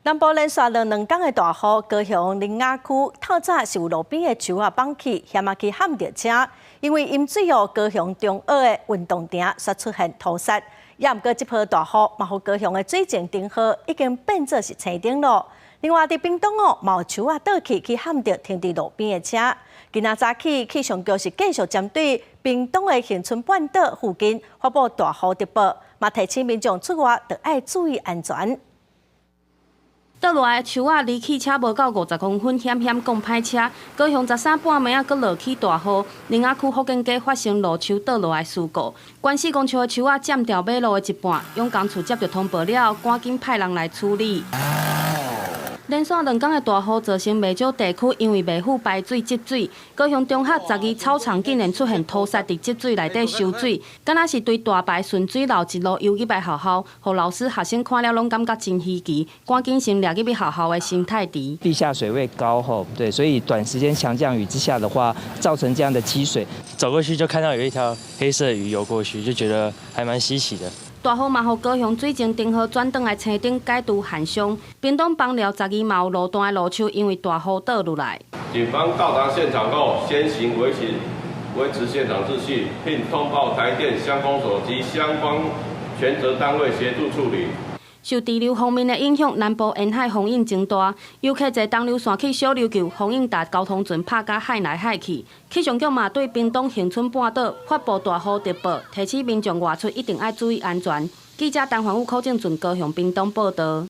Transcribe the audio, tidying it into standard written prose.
南部連續落兩工的大雨，高雄苓雅區透早是有路邊的樹仔崩去，險仔去譀著車。因為淹水予高雄中學的運動場煞出現土石。也毋過這波大雨，嘛予高雄的水井頂河已經變做是青頂咯。另外，佇屏東哦，嘛有樹仔倒去去譀著停佇路邊的車。今仔早起氣象局是繼續針對屏東的恆春半島附近發布大雨特報，嘛提醒民眾出外著愛注意安全。倒落來的樹仔離汽車無夠50公分，險險講歹車。高雄13半暝仔閣落起大雨，苓雅區福建街發生路樹倒落來事故，懸4公尺的樹仔佔掉馬路的一半，養工處接著通報了後，趕緊派人來處理。連續兩工的大雨造成袂少地區因為袂赴排水積水，高雄中學12操場竟然出現土石佇積水內底收水，敢若是對大排順水流一路游入來學校，予老師學生看了攏感覺真稀奇，趕緊先掠入去學校的生態池。地下水位高吼，對，所以短時間強降雨之下的話，造成這樣的積水。走過去就看到有一條黑色魚游過去，就覺得還蠻稀奇的。大雨嘛，予高雄水前頂河轉轉來青頂解除旱傷。屏東枋寮12嘛有路段的路樹因為大雨倒落來。警方到達現場後，先行維持現場秩序，並通報台電鄉公所及相關權責單位協助處理。受對流鋒面的影響，南部沿海風湧增大，遊客坐東流線去小琉球，風湧共交通船拍甲海來海去。氣象局嘛對屏東恆春半島發布大雨特報，提醒民眾外出一定愛注意安全。記者陳環武、柯正俊高雄屏東報道。